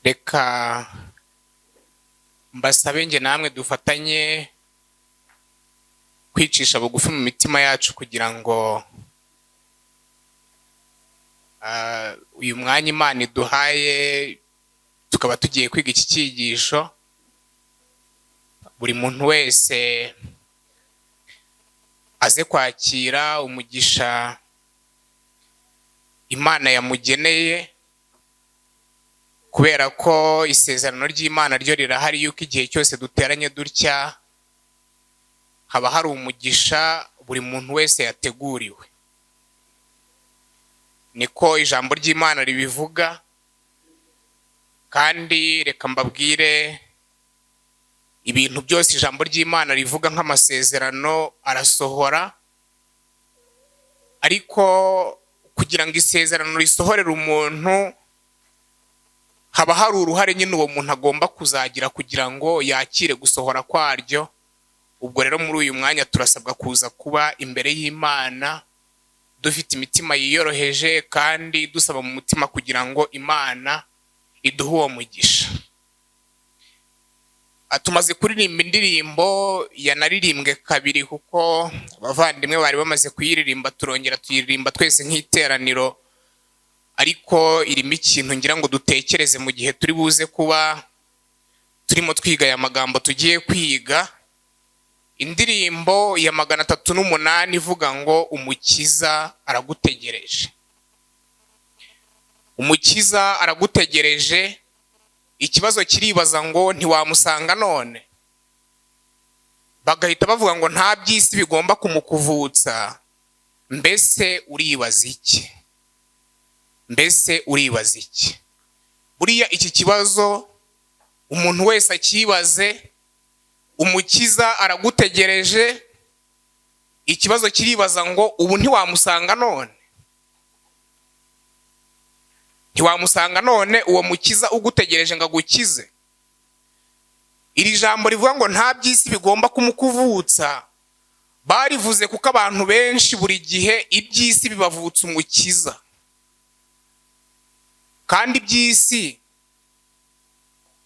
Reka mbasabe nge namwe dufatanye kwicisha bugufi mu mitima yacu kugira ngo uyu mwanya Imana iduhaye, tukaba tugiye kwiga iki cyigisho, buri muntu wese aze kwakira umugisha Imana yamugeneye, kubera ko isezerano ry'Imana ryo rirahari yuko igihe cyose duteranye dutya haba hari umugisha buri muntu wese yateguriwe. Niko ijambo ry'Imana ribivuga. Kandi reka mbabwire, ibintu byose ijambo ry'Imana rivuga nk'amasezerano arasohora, ariko kugira ngo isezerano risohorere umuntu haba hari uruhare nyine uwo muntu agomba kuzagira kugira ngo yakire gusohora kwaryo. Ubwo rero muri uyu mwanya turasabwa kuza kuba imbere y'Imana dufite imitima yiyoroheje kandi dusaba mu mutima kugira ngo Imana iduhe uwo mugisha. Tumaze kuririmba indirimbo yanaririmbwe kabiri, kuko abavandimwe bari bamaze kuyiririmba, turongera tuyiririmba twese nk'iteraniro, ariko irimo ikintu ngira ngo dutekereze mu gihe turi buze kuba turimo twiga aya magambo tugiye kwiga. Indirimbo ya 308 ivuga ngo umukiza aragutegereje. Umukiza aragutegereje. Ikibazo kiribaza ngo ntiwamusanga none? Bagahita bavuga ngo nta by'isi bigomba kumukuvutsa. Mbese uribaza iki? Mbese uribaza iki? Buriya iki kibazo umuntu wese akibaze. Umukiza aragutegereje. Ikibazo kiribaza ngo ubu ntiwamusanga none? Ntiwamusanga none uwo mukiza ugutegereje ngo agukize? Iri jambo rivuga ngo nta by'isi bigomba kumukuvutsa, barivuze kuko abantu benshi buri gihe iby'isi bibavutsa umukiza. Kandi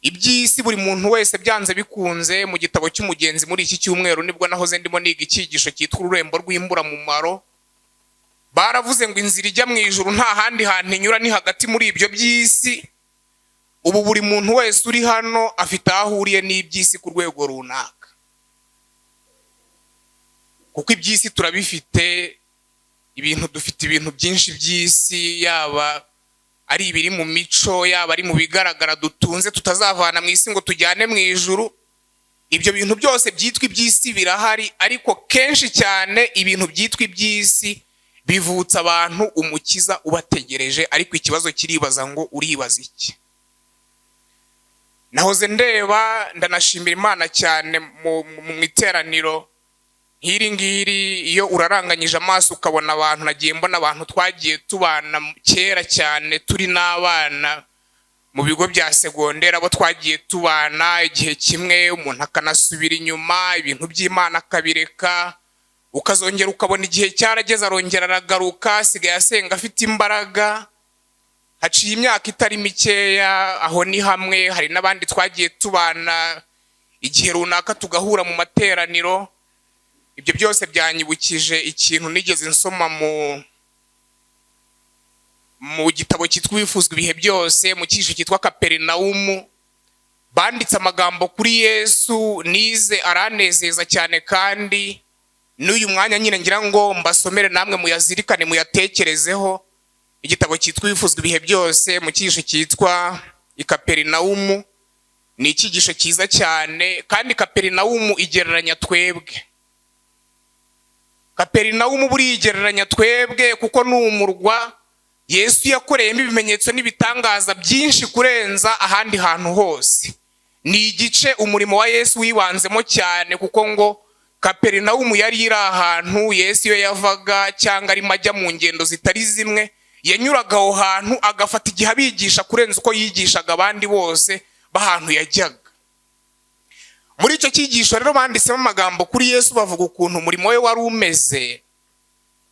iby'isi buri muntu wese byanze bikunze. Mu gitabo cy'umugenzi muri iki cyumweru nibwo nahoze ndimo niga icyigisho cyitwa ururembo rw'imburamumaro. Baravuze ngo inzira ijya mu ijuru nta handi hantu inyura, ni hagati muri ibyo by'isi. Ubu buri muntu wese uri hano afite aho ahuriye n'iby'isi ku rwego runaka, kuko iby'isi turabifite. Ibintu dufite, ibintu byinshi by'isi, yaba ari ibiri mu mico, yaba ari mu bigaragara dutunze tutazavana mu isi ngo tujyane mu ijuru. Ibyo bintu byose byitwa iby'isi birahari, ariko kenshi cyane ibintu byitwa iby'isi bivutsa abantu umukiza ubategereje. Ariko ikibazo kiribaza ngo uribaza iki? Nahoze ndeba, ndanashimira Imana cyane, mu iteraniro nk'iri ngiri iyo uraranganyije amaso ukabona abantu, nagiye mbona abantu twagiye tubana kera cyane turi n'abana mu bigo bya segonderi, abo twagiye tubana igihe kimwe, umuntu akanasubira inyuma, ibintu by'Imana akabireka, ukazongera ukabona igihe cyarageze arongera aragaruka, asigaye asenga afite imbaraga. Haciye imyaka itari mikeya. Aho ni hamwe. Hari n'abandi twagiye tubana igihe runaka tugahura mu materaniro. Ibyo byose byanyibukije ikintu nigeze nsoma mu gitabo cyitwa Uwifuzwa Ibihe Byose, mu cyigisho cyitwa Kaperinawumu. Banditse amagambo kuri Yesu nize, aranezeza cyane, kandi n'uyu mwanya nyine ngira ngo mbasomere namwe muyazirikane, muyatekerezeho. Igitabo cyitwa Uwifuzwa Ibihe Byose, mu cyigisho cyitwa Ikaperinawumu, ni icyigisho cyiza cyane. Kandi Kaperinawumu igereranya twebwe. Kaperinawumu buriya igereranya twebwe, kuko ni umurwa Yesu yakoreyemo ibimenyetso n'ibitangaza byinshi kurenza ahandi hantu hose. Ni igice umurimo wa Yesu wibanzemo cyane, kuko ngo Kaperinawumu yari iri ahantu Yesu iyo yavaga cyangwa arimo ajya mu ngendo zitari zimwe, yanyuraga aho hantu agafata igihe abigisha kurenza uko yigishaga abandi bose b'ahantu yajyaga. Muri icyo cyigisho rero banditsemo amagambo kuri Yesu, bavuga ukuntu umurimo we wari umeze.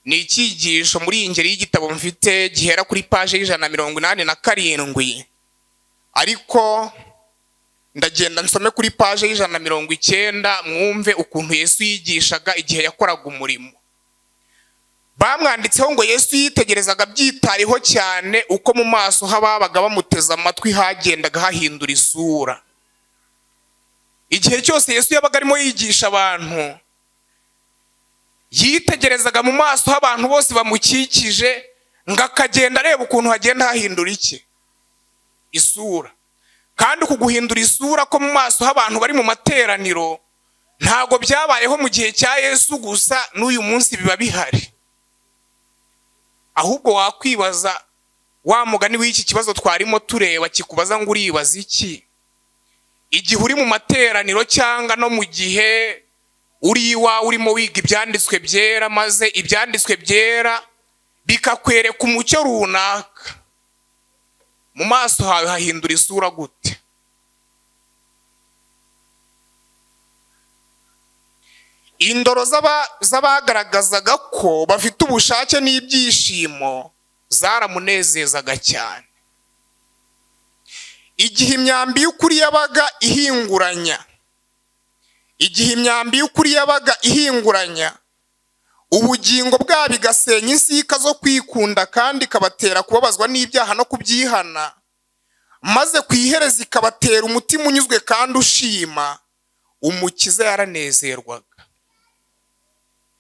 Ni icyigisho muri iyi ngeri y'igitabo mfite gihera kuri paje y'187. Ariko ndagenda nsome kuri paje y'190, mwumve ukuntu Yesu yigishaga igihe yakoraga umurimo. Bamwanditseho ngo Yesu yitegerezaga byitayeho cyane uko mu maso h'ababaga bamuteze amatwi hagendaga hahindura isura. Igihe cyose Yesu yabaga arimo yigisha abantu, yitegerezaga mu maso h'abantu bose bamukikije, ngo akagenda areba ukuntu hagenda hahindura iki? Isura. Kandi uku guhindura isura ko mu maso h'abantu bari mu materaniro ntabwo byabayeho mu gihe cya Yesu gusa, n'uyu munsi biba bihari. Ahubwo wakwibaza wa mugani w'iki kibazo twarimo tureba kikubaza ngo uribaza iki? Igihe uri mu materaniro cyangwa no mu gihe uri iwawe urimo wiga ibyanditswe byera, maze ibyanditswe byera bikakwereka umucyo runaka, mu maso hawe hahindura isura gute? Indoro z'abagaragazaga ko bafite ubushake n'ibyishimo zaramunezezaga cyane. Igihe imyambi y'ukuri yabaga ihinguranya, igihe imyambi y'ukuri yabaga ihinguranya ubugingo bwabo igasenya insika zo kwikunda kandi ikabatera kubabazwa n'ibyaha no kubyihana, maze ku iherezo ikabatera umutima unyuzwe kandi ushima, Umukiza yaranezerwaga.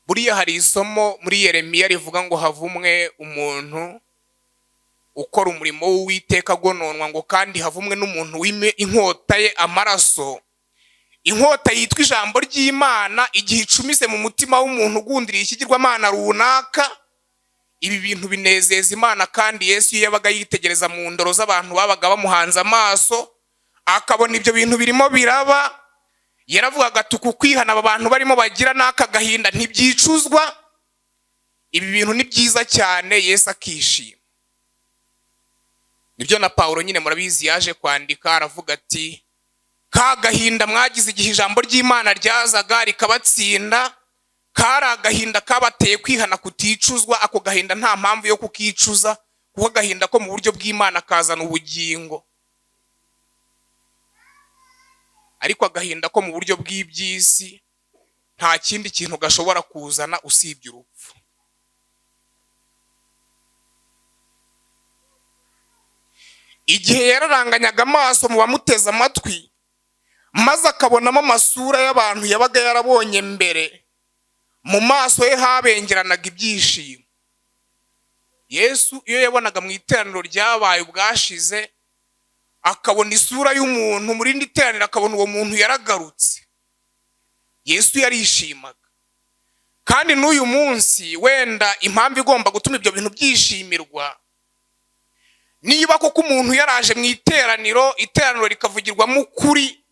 Buriya hari isomo muri Yeremiya rivuga ngo havumwe umuntu ukora umurimo w'Uwiteka agononwa, ngo kandi havumwe n'umuntu wime inkota ye amaraso. Inkota yitwa ijambo ry'Imana igihe icumise mu mutima w'umuntu ugundiriye ikigirwamana runaka, ibi bintu binezeza Imana. Kandi Yesu iyo yabaga yitegereza mu ndoro z'abantu babaga bamuhanze amaso, akabona ibyo bintu birimo biraba, yaravugaga ati uku kwihana aba bantu barimo bagira n'aka gahinda ntibyicuzwa, ibi bintu ni byiza cyane. Yesu akishima. Nibyo na Pawulo nyine murabizi yaje kwandika aravuga ati ka gahinda mwagize igihe ijambo ry'Imana ryazaga rikabatsinda, kari agahinda kabateye kwihana kuticuzwa. Ako gahinda nta mpamvu yo kukicuza, kuko agahinda ko mu buryo bw'Imana kazana ubugingo. Ariko agahinda ko mu buryo bw'iby'isi nta kindi kintu gashobora kuzana usibye urupfu. Igihe yararanganyaga amaso mu bamuteze amatwi, maze akabonamo amasura y'abantu yabaga yarabonye mbere, mu maso ye habengeranaga ibyishimo. Yesu iyo yabonaga mu iteraniro ryabaye ubwashize, akabona isura y'umuntu mu rindi teraniro, akabona uwo muntu yaragarutse, Yesu yarishimaga. Kandi n'uyu munsi wenda impamvu igomba gutuma ibyo bintu byishimirwa, niba koko umuntu yaraje mu iteraniro, iteraniro rikavugirwamo ukuri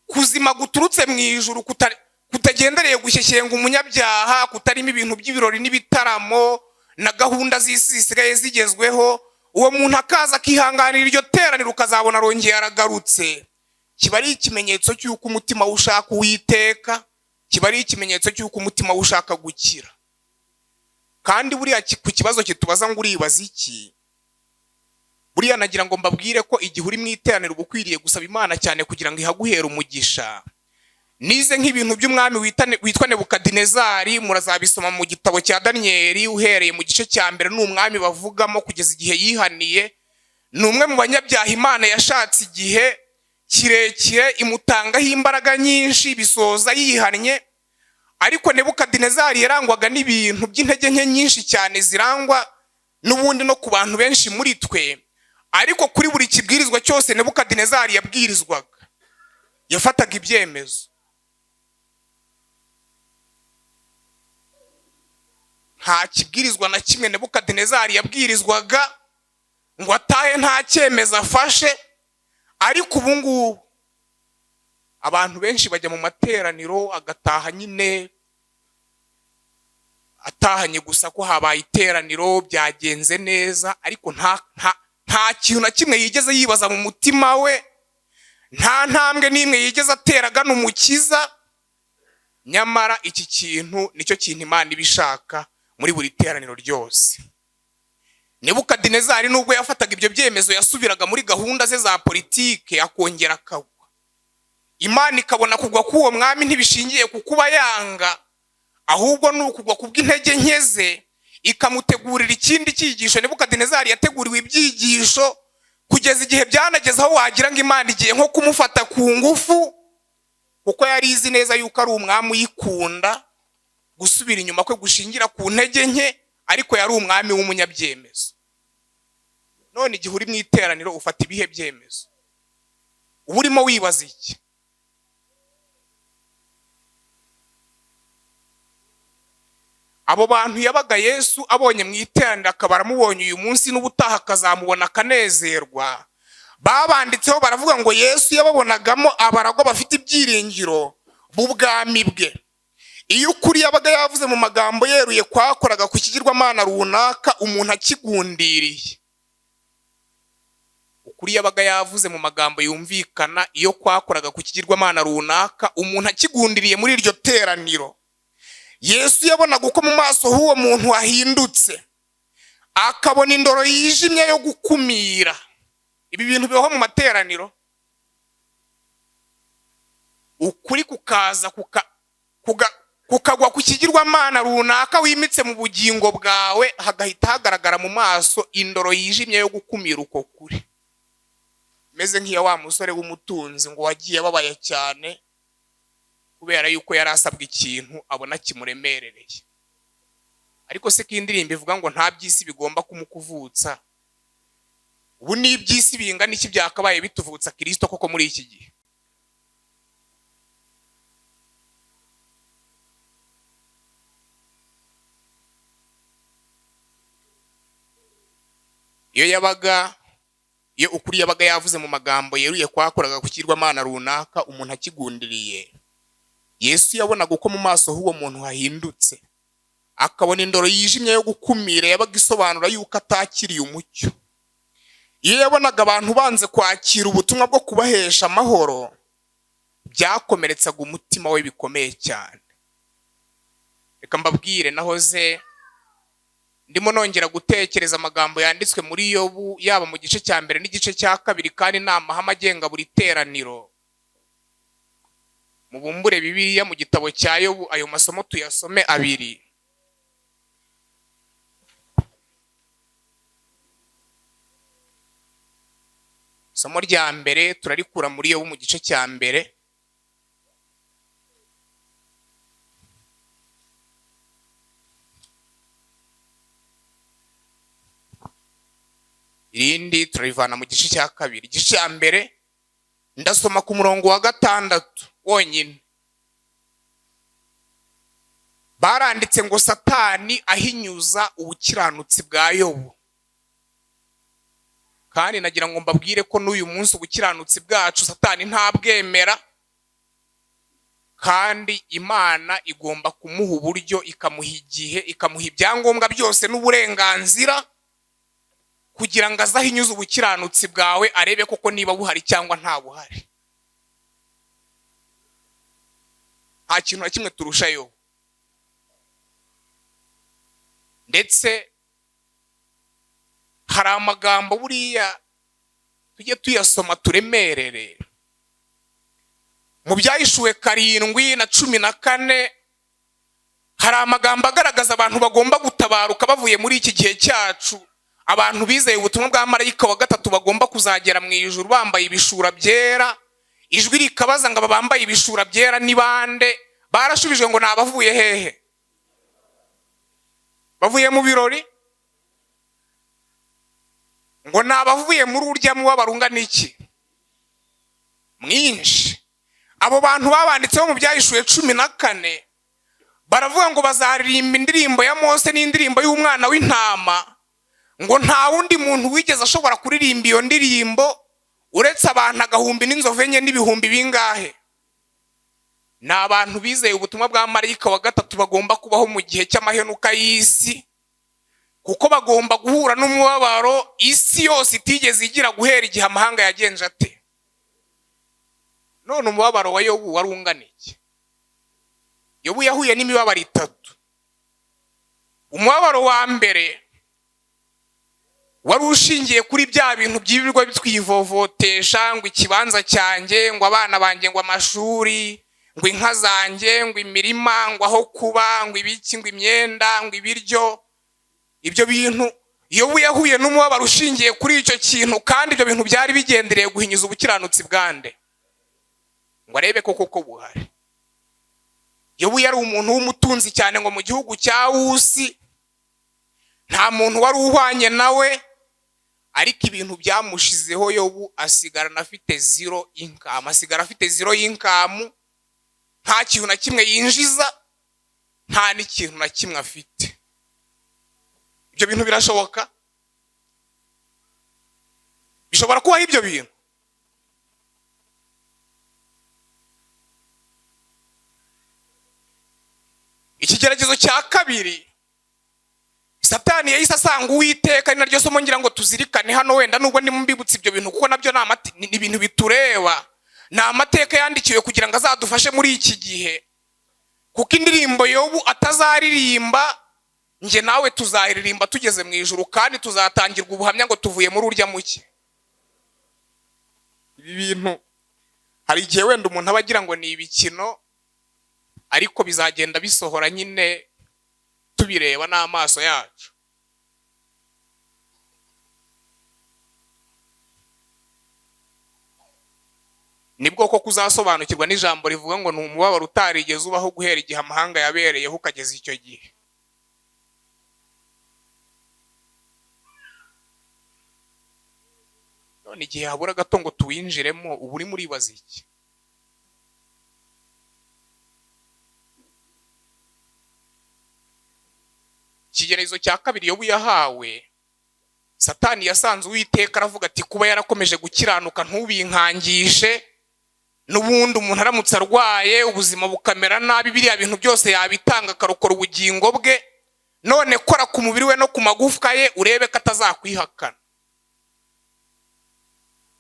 kuzima guturutse mu ijuru, kutagendereye gushyeshyenga umunyabyaha, kutarimo ibintu by'ibirori n'ibitaramo na gahunda z'isi zisigaye zigezweho, uwo muntu akaza akihanganira iryo teraniro ukazabona arongeye aragarutse, kiba ari ikimenyetso cy'uko umutima we ushaka Uwiteka, kiba ari ikimenyetso cy'uko umutima we ushaka gukira. Kandi buriya ku kibazo kitubaza ngo uribaza iki, buriya nagira ngo mbabwire ko igihe uri mu iteraniro uba ukwiriye gusaba Imana cyane kugira ngo ihaguhere umugisha. Nize nk'ibintu by'umwami witwa Nebukadinezari, murazabisoma mu gitabo cya Daniyeli uhereye mu gice cya mbere, ni umwami bavugamo kugeza igihe yihaniye. Ni umwe mu banyabyaha Imana yashatse igihe kirekire, imutangaho imbaraga nyinshi, bisoza yihannye. Ariko Nebukadinezari yarangwaga n'ibintu by'intege nke nyinshi cyane zirangwa n'ubundi no ku bantu benshi muri twe. Ariko kuri buri kibwirizwa cyose Nebukadinezari yabwirizwaga, yafataga ibyemezo. Nta kibwirizwa na kimwe Nebukadinezari yabwirizwaga ngo atahe nta cyemezo afashe. Ariko ubu ngubu abantu benshi bajya mu materaniro agataha nyine atahanye gusa ko habaye iteraniro byagenze neza, ariko nta kintu na kimwe yigeze yibaza mu mutima we, nta ntambwe n'imwe yigeze atera agana Umukiza. Nyamara iki kintu nicyo kintu Imana iba ishaka muri buri teraniro ryose. Nebukadinezari nubwo yafataga ibyo byemezo yasubiraga muri gahunda ze za politike akongera akagwa. Imana ikabona kugwa k'uwo mwami ntibishingiye ku kuba yanga, ahubwo ni ukugwa kubw'intege nke ze, ikamutegurira ikindi cyigisho. Nebukadinezari yateguriwe ibyigisho kugeza igihe byanageze aho wagira ngo Imana igiye nko kumufata ku ngufu, kuko yari izi neza yuko ari umwami uyikunda. Gusubira inyuma kwe gushingira ku ntege nke, ariko yari umwami w'umunyabyemezo. None igihe uri mu iteraniro ufata ibihe byemezo? Uba urimo wibaza iki? Abo bantu yabaga Yesu abonye mu iteraniro akaba aramubonye uyu munsi n'ubutaha akazamubona akanezerwa, babanditseho baravuga ngo Yesu yababonagamo abaragwa bafite ibyiringiro b'ubwami bwe. Iyo ukuri yabaga yavuze mu magambo yeruye kwakoraga ku kigirwamana runaka umuntu akigundiriye, ukuri yabaga yavuze mu magambo yumvikana iyo kwakoraga ku kigirwamana runaka umuntu akigundiriye muri iryo teraniro, Yesu yabonaga uko mu maso h'uwo muntu hahindutse, akabona indoro yijimye yo gukumira. Ibi bintu bibaho mu materaniro, ukuri kukaza kukagwa ku kigirwamana runaka wimitse mu bugingo bwawe, hagahita hagaragara mu maso indoro yijimye yo gukumira uko kuri. Meze nk'iya wa musore w'umutunzi ngo wagiye ababaye cyane kubera yuko yari asabwa ikintu abona kimuremerereye. Ariko se ko indirimbo ivuga ngo nta by'isi bigomba kumukuvutsa, ubu ni iby'isi bingana iki byakabaye bituvutsa Kristo koko muri iki gihe? Iyo ukuri yabaga yavuze mu magambo yeruye kwakoraga ku kigirwamana runaka umuntu akigundiriye, Yesu yabonaga uko mu maso h'uwo muntu hahindutse, akabona indoro yijimye yo gukumira yabaga isobanura yuko atakiriye umucyo. Iyo yabonaga abantu banze kwakira ubutumwa bwo kubahesha amahoro, byakomeretsaga umutima we bikomeye cyane. Reka mbabwire, nahoze ndimo nongera gutekereza amagambo yanditswe muri Yobu, yaba mu gice cya mbere n'igice cya kabiri, kandi ni amahame agenga buri teraniro. Mubumbure Bibiliya mu gitabo cya Yobu, ayo masomo tuyasome abiri. Isomo rya mbere turarikura muri Yobu mu gice cya mbere. Irindi turarivana mu gice cya kabiri. Igice cya mbere ndasoma ku murongo wa 6 wonyine. Baranditse ngo Satani ahinyuza ubukiranutsi bwa Yobu. Kandi nagira ngo mbabwire ko n'uyu munsi ubukiranutsi bwacu Satani ntabwemera, kandi Imana igomba kumuha uburyo, ikamuha igihe, ikamuha ibyangombwa byose n'uburenganzira kugira ngo azahinyuze ubukiranutsi bwawe, arebe koko niba buhari cyangwa nta buhari. Nta kintu na kimwe turushayo. Ndetse hari amagambo buriya tujye tuyasoma turemerere. Mu Byahishuwe 7 na 14 hari amagambo agaragaza abantu bagomba gutabaruka bavuye muri iki gihe cyacu. Abantu bizeye ubutumwa bwa marayika wa gatatu bagomba kuzagera mu ijuru bambaye ibishura byera. Ijwi rikabaza ngo aba bambaye ibishura byera ni bande? Barashubijwe ngo ni abavuye hehe? Bavuye mu birori? Ngo ni abavuye muri urya mubabaro ungana iki? Mwinshi. Abo bantu babanditseho mu Byahishuwe 14 baravuga ngo bazaririmba indirimbo ya Mose n'indirimbo y'umwana w'intama, ngo nta wundi muntu wigeze ashobora kuririmba iyo ndirimbo uretse abantu 1000 n'inzovu enye n'ibihumbi bingahe. Ni abantu bizeye ubutumwa bwa marayika wa gatatu bagomba kubaho mu gihe cy'amahenuka y'isi, kuko bagomba guhura n'umubabaro isi yose itigeze igira guhera igihe amahanga yagenje ate. None umubabaro wa Yobu wari ungana iki? Yobu yahuye n'imibabaro itatu. Umubabaro wa mbere Wari ushingiye kuri bya bintu by'ibirirwa bitwivovotesha, ngo ikibanza cyanjye, ngo abana banjye, ngo amashuri, ngo inka zanjye, ngo imirima, ngo aho kuba, ngo ibiki, ngo imyenda, ngo ibiryo. Ibyo bintu Yobu yahuye n'umubabaro ushingiye kuri icyo kintu, kandi ibyo bintu byari bigendereye guhinyuza ubukiranutsi bwande, ngo arebe ko koko buhari. Yobu yari umuntu w'umutunzi cyane, ngo mu gihugu cya Usi nta muntu wari uhwanye nawe, ariko ibintu byamushizeho Yobu asigarana afite zero income, asigara afite zero income, nta kintu na kimwe yinjiza, nta n'ikintu na kimwe afite. Ibyo bintu birashoboka, bishobora kubaho ibyo bintu. Ikigeragezo cya kabiri, Satani yahise asanga Uwiteka, ari naryo somo ngira ngo tuzirikane hano, wenda nubwo ndimo mbibutsa ibyo bintu kuko nabyo ni ibintu bitureba, ni amateka yandikiwe kugira ngo azadufashe muri iki gihe, kuko indirimbo Yobu atazaririmba njye nawe tuzaririmba tugeze mu ijuru, kandi tuzatangirwa ubuhamya ngo tuvuye muri urya muke. Ibi bintu hari igihe wenda umuntu aba agira ngo ni ibikino, ariko bizagenda bisohora nyine tubireba n'amaso yacu. Nibwo koko uzasobanukirwa n'ijambo rivuga ngo ni umubabaro utarigeze ubaho guhera igihe amahanga yabereyeho ukageza icyo gihe. None igihe habura gato ngo tuwinjiremo, ubu urimo uribaza iki? Ikigeragezo cya kabiri Yobu yahawe, Satani yasanze Uwiteka aravuga ati kuba yarakomeje gukiranuka ntubinkangishe, n'ubundi umuntu aramutse arwaye ubuzima bukamera nabi, biriya bintu byose yabitanga akarokora ubugingo bwe, none kora ku mubiri we no ku magufwa ye urebe ko atazakwihakana.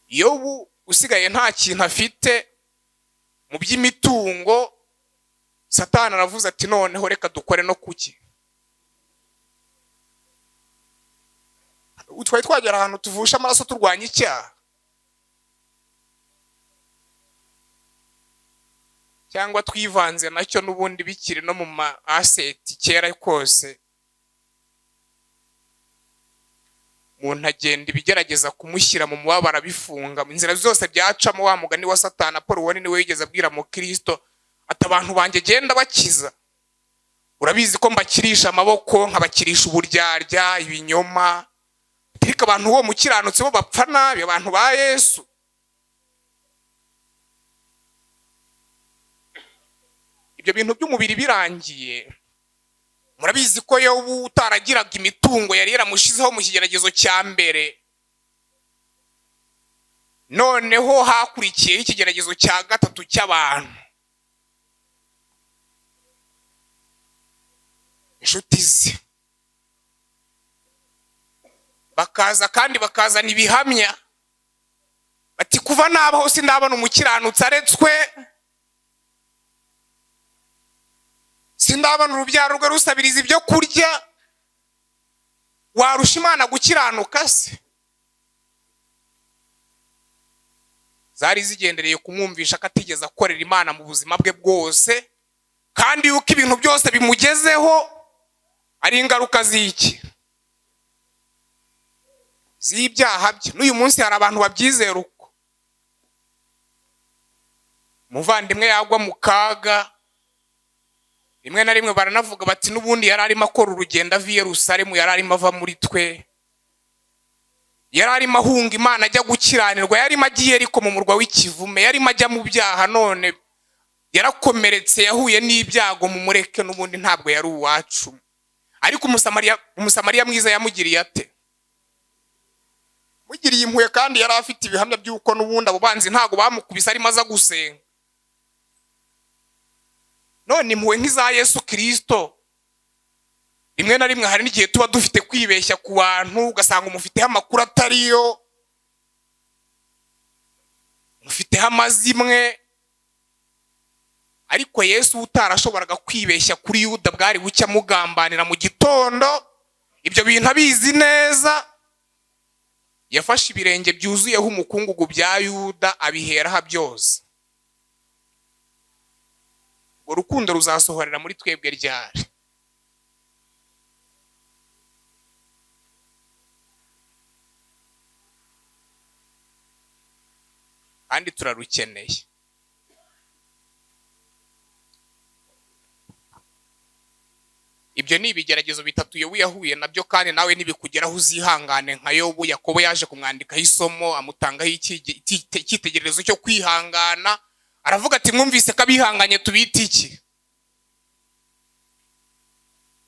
Yobu usigaye nta kintu afite mu by'imitungo, Satani aravuze ati noneho reka dukore no kuki. Twari twagera ahantu tuvusha amaraso turwanya icyaha, cyangwa twivanze nacyo n'ubundi bikiri no mu ma aseti kera kose. Umuntu agenda ibigerageza kumushyira mu mubabaro abifunga inzira zose byacamo. Wa mugani wa Satani, Paul wani niwe yigeze abwira mu Kristo ati abantu banjye genda bakiza, urabizi ko mbakirisha amaboko nkabakirisha uburyarya ibinyoma, ariko abantu uwo mukiranutsi bo bapfa nabi, abantu ba Yesu. Ibyo bintu by'umubiri birangiye, murabizi ko Yobu utaragiraga imitungo yari yaramushizeho mu kigeragezo cya mbere, noneho hakurikiyeho ikigeragezo cya gatatu cy'abantu, inshuti ze bakaza kandi bakazana ibihamya bati kuva nabaho sindabona umukiranutsi aretswe, sindabona urubyaro rwe rusabiriza ibyo kurya, warusha Imana gukiranuka se? Zari zigendereye kumwumvisha ko atigeze akorera Imana mu buzima bwe bwose, kandi yuko ibintu byose bimugezeho ari ingaruka z'iki? Z'ibyaha bye. N'uyu munsi hari abantu babyizera uko. Umuvandimwe yagwa mu kaga, rimwe na rimwe baranavuga bati n'ubundi yari arimo akora urugendo ava i Yerusalemu, yari arimo ava muri twe, yari arimo ahunga Imana ajya gukiranirwa, yari arimo agiye ariko mu murwa w'ikivume, yari arimo ajya mu byaha, none yarakomeretse, yahuye n'ibyago, mu mureke n'ubundi ntabwo yari uwacu. Ariko Umusamariya mwiza yamugiriye ate? Mugiriye impuhwe, kandi yari afite ibihamya by'uko n'ubundi abo banzi ntabwo bamukubise arimo aza gusenga. None impuhwe nk'iza Yesu Kristo, rimwe na rimwe hari n'igihe tuba dufite kwibeshya ku bantu, ugasanga umufiteho amakuru atariyo, umufiteho amazimwe. Ariko Yesu utarashoboraga kwibeshya kuri Yuda bwari bucya amugambanira mu gitondo, ibyo bintu abizi neza, Yafashe ibirenge byuzuyeho umukungugu bya Yuda abiheraho abyoza. Urwo rukundo ruzasohorera muri twebwe ryari? Kandi turarukeneye. Ibyo ni ibigeragezo bitatu Yobu yahuye nabyo, kandi nawe nibikugeraho uzihangane nka Yobu. Yakobo yaje kumwandikaho isomo, amutangaho icyitegererezo cyo kwihangana. Aravuga ati mwumvise ko abihanganye tubita iki?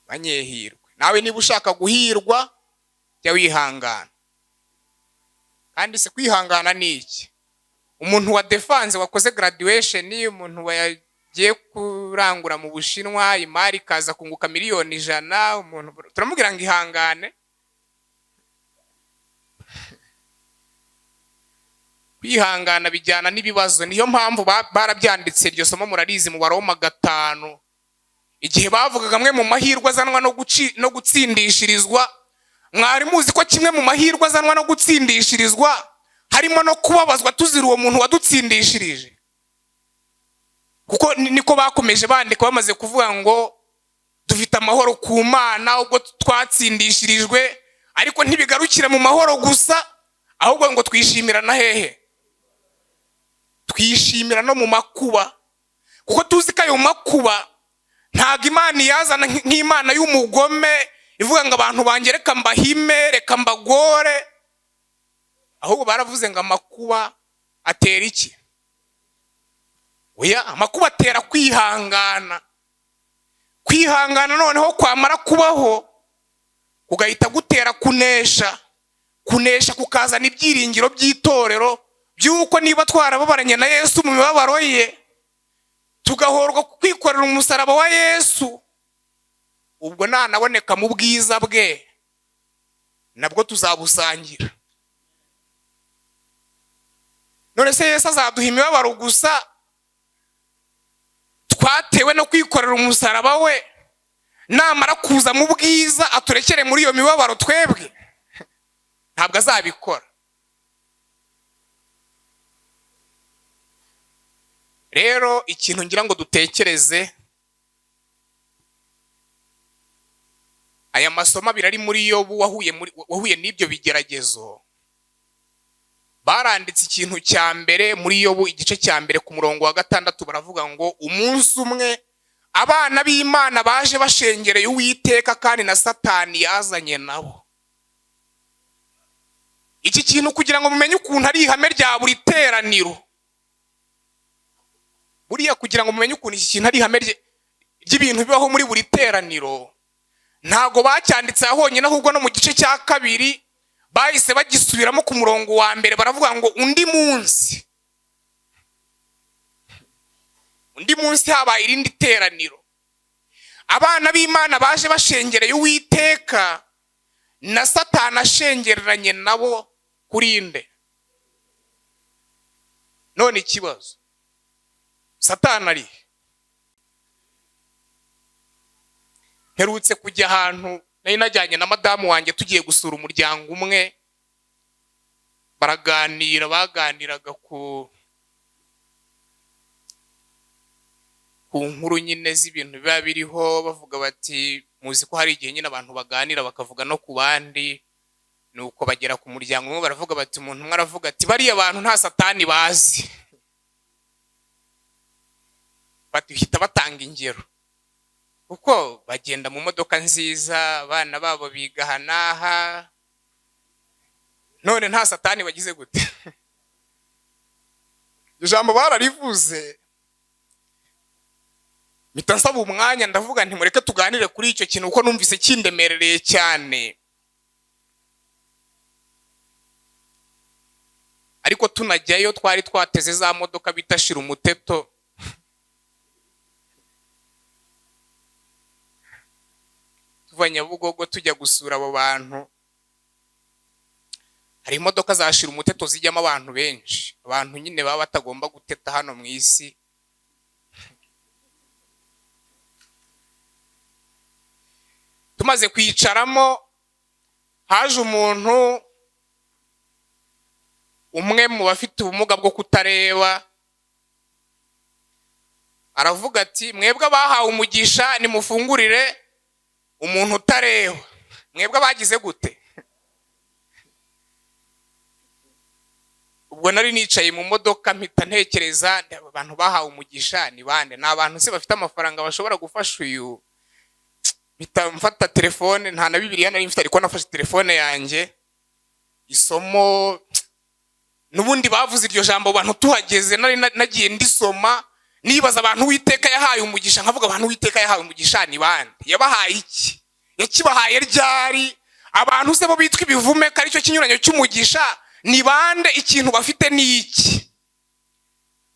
Banyehirwe. Nawe niba ushaka guhirwa jya wihangana. Kandi se kwihangana ni iki? Umuntu wa defanse wakoze graduation, umuntu wagiye kurangura mu Bushinwa imari ikaza kunguka 100,000,000, umuntu turamubwira ngo ihangane. Kwihangana bijyana n'ibibazo. Niyo mpamvu barabyanditse, iryo somo murarizi mu Baroma 5, igihe bavugaga amwe mu mahirwe azanwa no gutsindishirizwa. Mwari muzi ko kimwe mu mahirwe azanwa no gutsindishirizwa harimo no kubabazwa tuzira uwo muntu wadutsindishirije? Kuko niko bakomeje bandika, bamaze kuvuga ngo dufite amahoro ku Mana ubwo twatsindishirijwe, ariko ntibigarukira mu mahoro gusa, ahubwo ngo twishimira na hehe? Twishimira no mu makuba, kuko tuzi ko ayo makuba ntago Imana iyazana nk'Imana y'umugome ivuga ngo abantu banjye reka mbahime, reka mbagore. Ahubwo baravuze ngo amakuba atera iki? Oya, amakuba atera kwihangana. Kwihangana noneho kwamara kubaho kugahita gutera kunesha. Kunesha kukazana ibyiringiro by'itorero by'uko niba twarababaranye na Yesu mu mibabaro ye, tugahorwa kwikorera umusaraba wa Yesu, ubwo nanaboneka mu bwiza bwe nabwo tuzabusangira. None se Yesu azaduha imibabaro gusa twatewe no kwikorera umusaraba we, namara kuza mu bwiza aturekere muri iyo mibabaro twebwe? Ntabwo azabikora. Rero ikintu ngira ngo dutekereze, aya masomo abiri ari muri Yobu wahuye n'ibyo bigeragezo. Baranditse ikintu cya mbere muri Yobu igice cya mbere ku murongo wa 6, baravuga ngo umunsi umwe abana b'Imana baje bashengereye Uwiteka kandi na Satani yazanye nabo. Iki kintu kugira ngo mumenye ukuntu ari ihame rya buri teraniro, buriya kugira ngo mumenye ukuntu iki kintu ari ihame ry'ibintu bibaho muri buri teraniro, ntago bacyanditse aho honyine, ahubwo no mu gice cya 2 bahise bagisubiramo ku murongo wa 1, baravuga ngo undi munsi, undi munsi habaye irindi teraniro, abana b'Imana baje bashengereye Uwiteka na Satani ashengereranye nabo kuri nde? None ikibazo, Satani ari mperutse kujya ahantu nari najyanye na madamu wanjye tugiye gusura umuryango umwe, baraganira, baganiraga ku nkuru nyine z'ibintu biba biriho, bavuga bati muzi ko hari igihe nyine abantu baganira bakavuga no ku bandi. Nuko bagera ku muryango umwe baravuga bati, umuntu umwe aravuga ati bariya bantu nta Satani bazi. Bahita batanga ingero, kuko bagenda mu modoka nziza, abana babo biga aha n'aha, none nta Satani bagize gute? Ijambo bararivuze, mpita nsaba umwanya ndavuga nti mureke tuganire kuri icyo kintu kuko numvise kindemerereye cyane. Ariko tunajyayo twari twateze za modoka bita shira umuteto, tuva Nyabugogo tujya gusura abo bantu. Hari imodoka za shira umuteto zijyamo abantu benshi, abantu nyine baba batagomba guteta hano mu isi. Tumaze kwicaramo haje umuntu Umwe mu bafite ubumuga bwo kutareba aravuga ati: "Mwebwe abahawe umugisha, nimufungurire umuntu utareba." Mwebwe abagize gute? Ubwo nari nicaye mu modoka, mpita ntekereza: abantu bahawe umugisha ni bande? Ni abantu se bafite amafaranga bashobora gufasha uyu? Mpita mfata telefone, nta na Bibiliya nari mfite, ariko nafashe telefone yanjye. Isomo n'ubundi bavuze iryo jambo, bantu tuhageze, nari nagiye ndisoma, nibaza abantu Uwiteka yahaye umugisha, nkavuga: abantu Uwiteka yahaye umugisha ni bande? Yabahaye iki? Yakibahaye ryari? Abantu se bo bitwa ibivume, ko aricyo kinyuranyo cy'umugisha, ni bande? Ikintu bafite ni iki?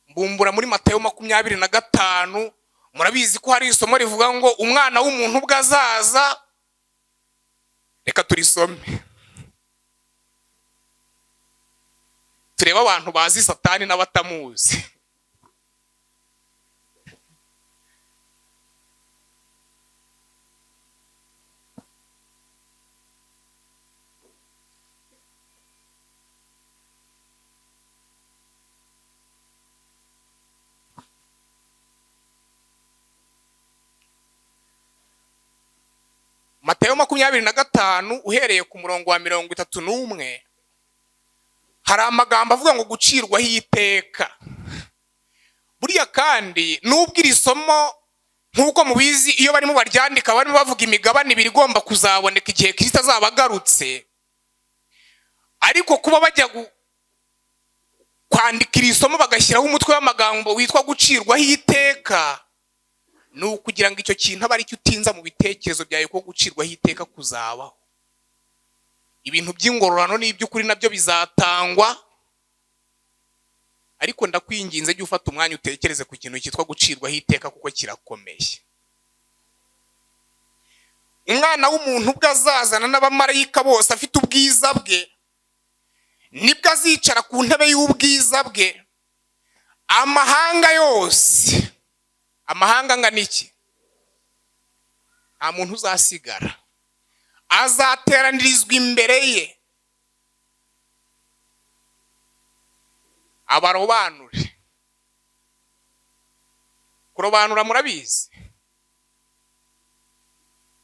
Mbumbura muri Matayo 25. Murabizi ko hari isomo rivuga ngo umwana w'umuntu ubwo azaza. Reka turisome, turebe abantu bazi Satani n'abatamuzi. Matayo 25, uhereye ku murongo wa 31, hari amagambo avuga ngo gucirwaho iteka. Buriya kandi nubwo iri somo, nk'uko mubizi, iyo barimo baryandika barimo bavuga imigabane ibiri igomba kuzaboneka igihe Kristo azaba agarutse, ariko kuba bajya kwandika iri somo bagashyiraho umutwe w'amagambo witwa gucirwaho iteka, ni ukugira ngo icyo kintu abe aricyo utinza mu bitekerezo byawe, ko gucirwaho iteka kuzabaho. Ibintu by'ingororano n'iby'ukuri nabyo bizatangwa, ariko ndakwinginze jya ufata umwanya utekereze ku kintu cyitwa gucirwaho iteka, kuko kirakomeye. Umwana w'umuntu ubwo azazana n'abamarayika bose afite ubwiza bwe, nibwo azicara ku ntebe y'ubwiza bwe. Amahanga yose, amahanga angana iki? Nta muntu uzasigara, azateranirizwa imbere ye, abarobanure. Kurobanura murabizi.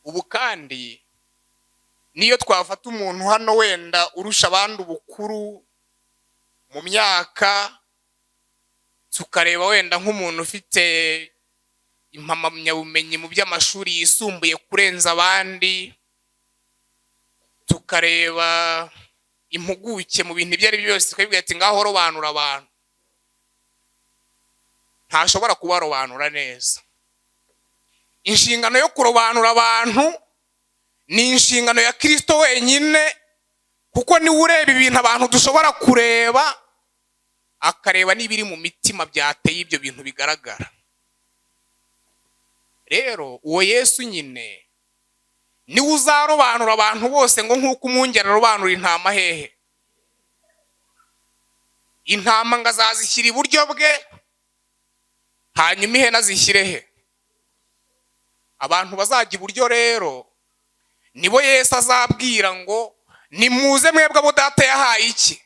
Ubu kandi niyo twafata umuntu hano wenda urusha abandi ubukuru mu myaka, tukareba wenda nk'umuntu ufite impamyabumenyi mu by'amashuri yisumbuye kurenza abandi, tukareba impuguke mu bintu ibyo ari byo byose, tukabibwira ati: "Ngaho robanura abantu." Ntashobora kubarobanura neza. Inshingano yo kurobanura abantu ni inshingano ya Kristo wenyine, kuko niwe ureba ibintu abantu dushobora kureba, akareba n'ibiri mu mitima byateye ibyo bintu bigaragara. Rero uwo Yesu nyine niwe uzarobanura abantu bose, ngo nk'uko umwungeri arobanura intama hehe? Intama ngo azazishyira iburyo bwe, hanyuma ihene azishyire he? Abantu bazajya iburyo rero nibo Yesu azabwira ngo: "Nimuze mwebwe abo Data yahaye iki?"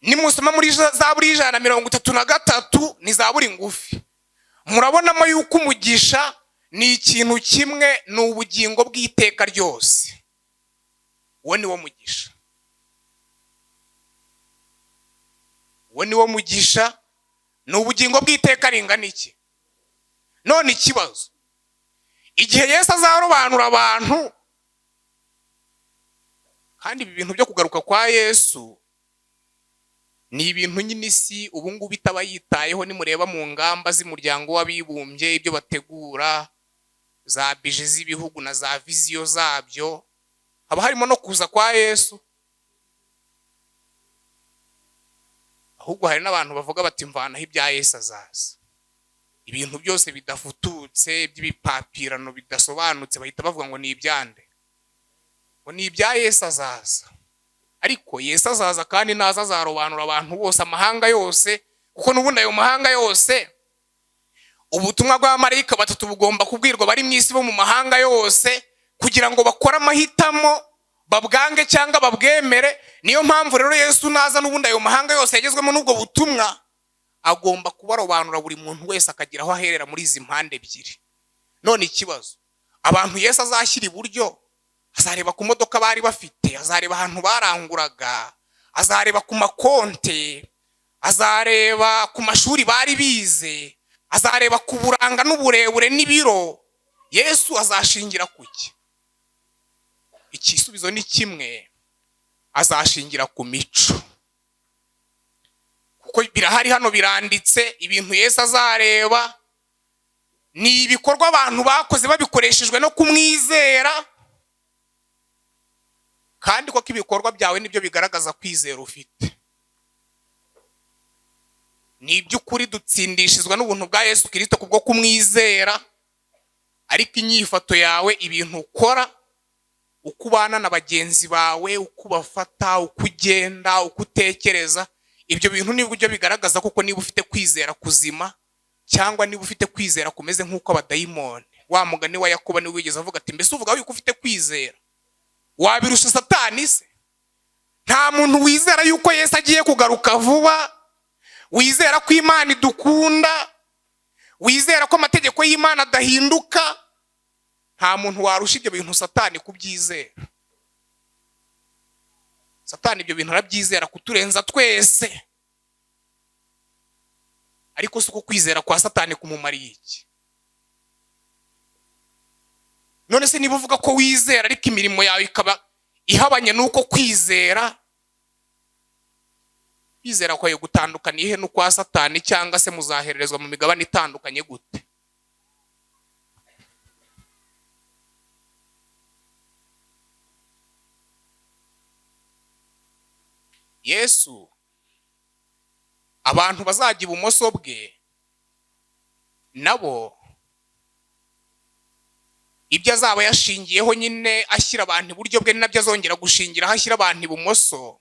Nimusoma muri Zaburi 133, ni zaburi ngufi, murabonamo yuko umugisha ni ikintu kimwe, ni ubugingo bw'iteka ryose. Uwo ni wo mugisha, uwo ni wo mugisha, ni ubugingo bw'iteka ringana iki? None ikibazo, igihe Yesu azarobanura abantu, kandi ibi bintu byo kugaruka kwa Yesu ni ibintu nyine isi ubu ngubu itaba yitayeho. Nimureba mu ngamba z'umuryango w'abibumbye, ibyo bategura, za budget z'ibihugu na za vision zabyo, haba harimo no kuza kwa Yesu. Ahubwo hari n'abantu bavuga bati: "Mvanaho ibya Yesu azaza." Ibintu byose bidafututse, by'ibipapirano bidasobanutse, bahita bavuga ngo ni ibyande? Ngo ni ibya Yesu azaza. Ariko Yesu azaza, kandi naza azarobanura abantu bose, amahanga yose, kuko n'ubundi ayo mahanga yose ubutumwa bw'abamarayika batatu bugomba kubwirwa bari mu isi bo mu mahanga yose, kugira ngo bakore amahitamo. Babwange cyangwa babwemere. Niyo mpamvu rero Yesu naza n'ubundi ayo mahanga yose yagezwemo n'ubwo butumwa agomba kubarobanura, buri muntu wese akagira aho aherera muri izi mpande ebyiri. None ikibazo, abantu Yesu azashyira iburyo, azareba ku modoka bari bafite, azareba ahantu baranguraga, azareba ku makonte, azareba ku mashuri bari bize, azareba ku buranga n'uburebure n'ibiro. Yesu azashingira kuki? Igisubizo ni kimwe, azashingira ku mico. Kuko birahari hano biranditse, ibintu Yesu azareba ni ibikorwa abantu bakoze babikoreshejwe no kumwizera, kandi koko ibikorwa byawe nibyo bigaragaza kwizera ufite. Ni iby'ukuri dutsindishizwa n'ubuntu bwa Yesu Kirisito kubwo kumwizera, ariko inyifato yawe, ibintu ukora, uko ubana na bagenzi bawe, uko ubafata, uko ugenda, uko utekereza, ibyo bintu nibyo bigaragaza koko niba ufite kwizera kuzima cyangwa niba ufite kwizera kumeze nk'uko abadayimoni. Wa mugani wa Yakobo niwe wigeze avuga ati mbese uvuga yuko ufite kwizera, wabirusha Satani se? Nta muntu wizera yuko Yesu agiye kugaruka vuba, wizera ko Imana idukunda, wizera ko amategeko y'Imana adahinduka. Nta muntu warusha ibyo bintu Satani kubyizera. Satani ibyo bintu arabyizera kuturenza twese. Ariko si uko kwizera kwa Satani kumumariye iki? None se niba uvuga ko wizera ariko imirimo yawe ikaba ihabanye n'uko kwizera, kwizera kwawe gutandukaniye he n'ukwa Satani, cyangwa se muzahererezwa mu migabane itandukanye gute? Yesu abantu bazajya ibumoso bwe nabo ibyo azaba yashingiyeho nyine ashyira abantu iburyo bwe, ni nabyo azongera gushingiraho ashyira abantu ibumoso.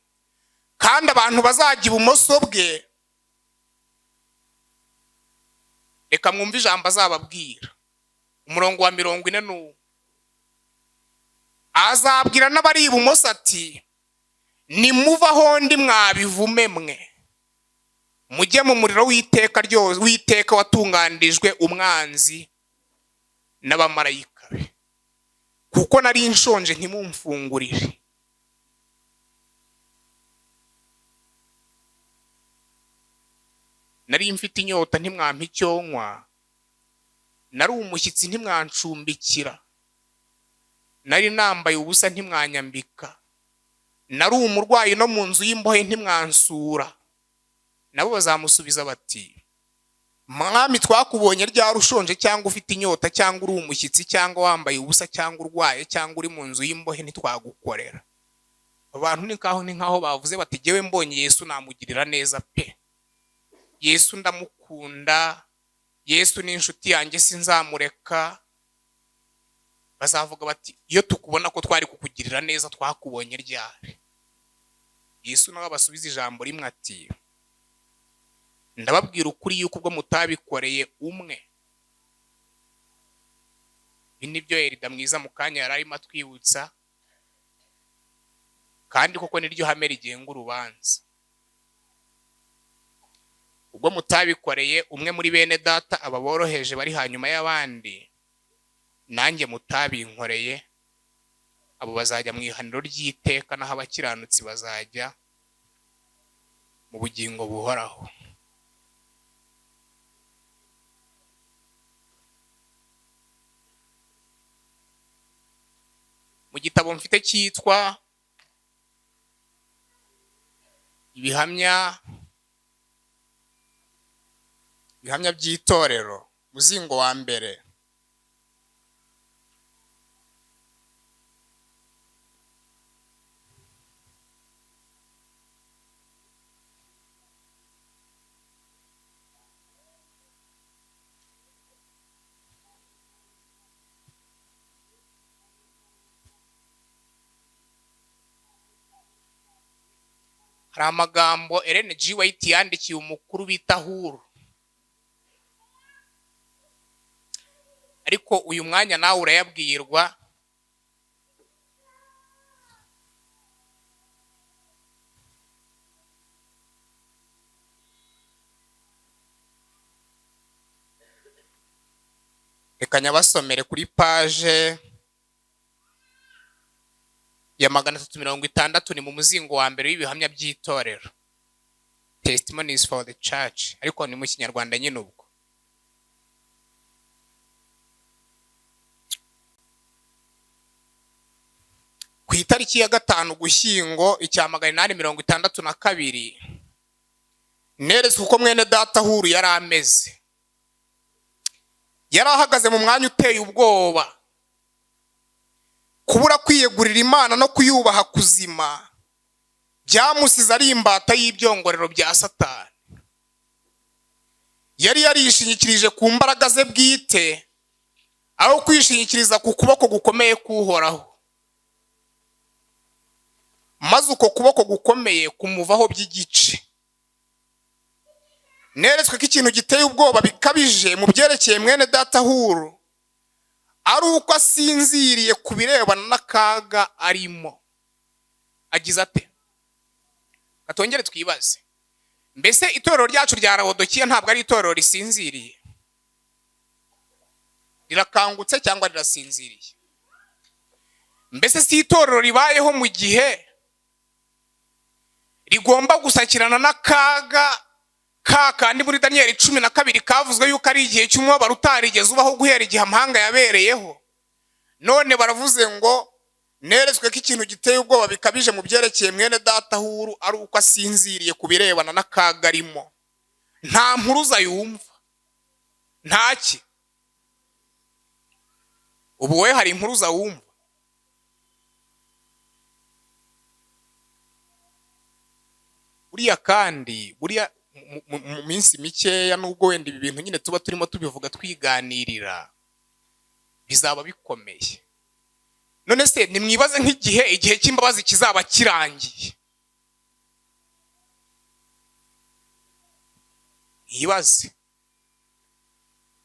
Kandi abantu bazajya ibumoso bwe, reka mwumve ijambo azababwira. Umurongo wa 41, azabwira n'abari ibumoso ati nimuva aho ndi mwabivume mwe, mujye mu muriro w'iteka ryose, w'iteka watunganirijwe umwanzi n'abamarayika be. Kuko nari nshonje ntimumfungurire, nari mfite inyota ntimwampa icyo nywa, nari umushyitsi ntimwancumbikira, nari nambaye ubusa ntimwanyambika, nari umurwayi no mu nzu y'imbohe ntimwansura. Nabo bazamusubiza bati Mwami, twakubonye ryari ushonje cyangwa ufite inyota cyangwa uri umushyitsi cyangwa wambaye ubusa cyangwa urwaye cyangwa uri mu nzu y'imbohe ntitwagukorera? Abantu ni nkaho bavuze bati jyewe mbonye Yesu namugirira neza pe, Yesu ndamukunda, Yesu ni inshuti yanjye sinzamureka. Bazavuga bati iyo tukubona ko twari kukugirira neza twakubonye ryari? Yesu nawe abasubiza ijambo rimwe ati ndababwira ukuri yuko ubwo mutabikoreye umwe. Ibi nibyo Erida mwiza mu kanya yari arimo atwibutsa, kandi koko niryo hame rigenga urubanza. Ubwo mutabikoreye umwe muri bene data aba boroheje bari hanyuma y'abandi, nanjye mutabinkoreye, abo bazajya mu ihaniro ry'iteka, naho abakiranutsi bazajya mu bugingo buhoraho. Mu gitabo mfite cyitwa Ibihamya by'itorero, muzingo wa mbere, hari amagambo Ellen G. White yandikiye umukuru bita Huru. Ariko uyu mwanya nawe urayabwirwa. Reka nyabasomere kuri page ya 360, ni mu muzingo wa mbere w'ibihamya by'itorero, Testimonies for the Church, ariko ni mu Kinyarwanda nyine. Ubwo ku itariki ya 5 Ugushyingo 1862, neretswe uko mwene data Huru yari ameze. Yari ahagaze mu mwanya uteye ubwoba. Kubura kwiyegurira Imana no kuyubaha kuzima byamusize ari imbata y'ibyongorero bya Satani. Yari yarishingikirije ku mbaraga ze bwite aho kwishingikiriza ku kuboko gukomeye k'Uhoraho, maze uko kuboko gukomeye kumuvaho by'igice. Neretswe ko ikintu giteye ubwoba bikabije mu byerekeye mwene data Huru ari uko asinziriye ku birebana n'akaga arimo. Agize ate? Katongere twibaze, mbese itorero ryacu rya Lawodokiya ntabwo ari itorero risinziriye? Rirakangutse cyangwa rirasinziriye? Mbese si itorero ribayeho mu gihe rigomba gusakirana n'akaga ka kandi muri Daniyeli 12 kavuzwe yuko ari igihe cy'umubabaro utarigeze ubaho guhera igihe amahanga yabereyeho? None baravuze ngo neretswe ko ikintu giteye ubwoba bikabije mu byerekeye mwene data Huru ari uko asinziriye ku birebana n'akaga arimo. Nta mpuruza yumva, ntaki. Ubu we hari impuruza wumva? Buriya kandi buriya mu minsi mikeya, nubwo wenda ibi bintu nyine tuba turimo tubivuga twiganirira, bizaba bikomeye. None se nimwibaze nk'igihe igihe cy'imbabazi kizaba kirangiye, mwibaze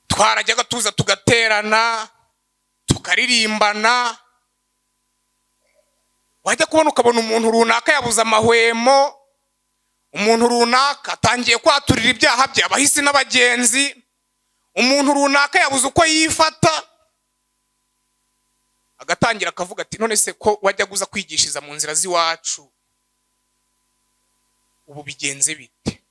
twarajyaga tuza tugaterana tukaririmbana, wajya kubona ukabona umuntu runaka yabuze amahwemo, umuntu runaka atangiye kwaturira ibyaha bye abahisi n'abagenzi, umuntu runaka yabuze uko yifata, agatangira akavuga ati none se ko wajya guza kwigishiriza mu nzira z'iwacu, ubu bigenze bite?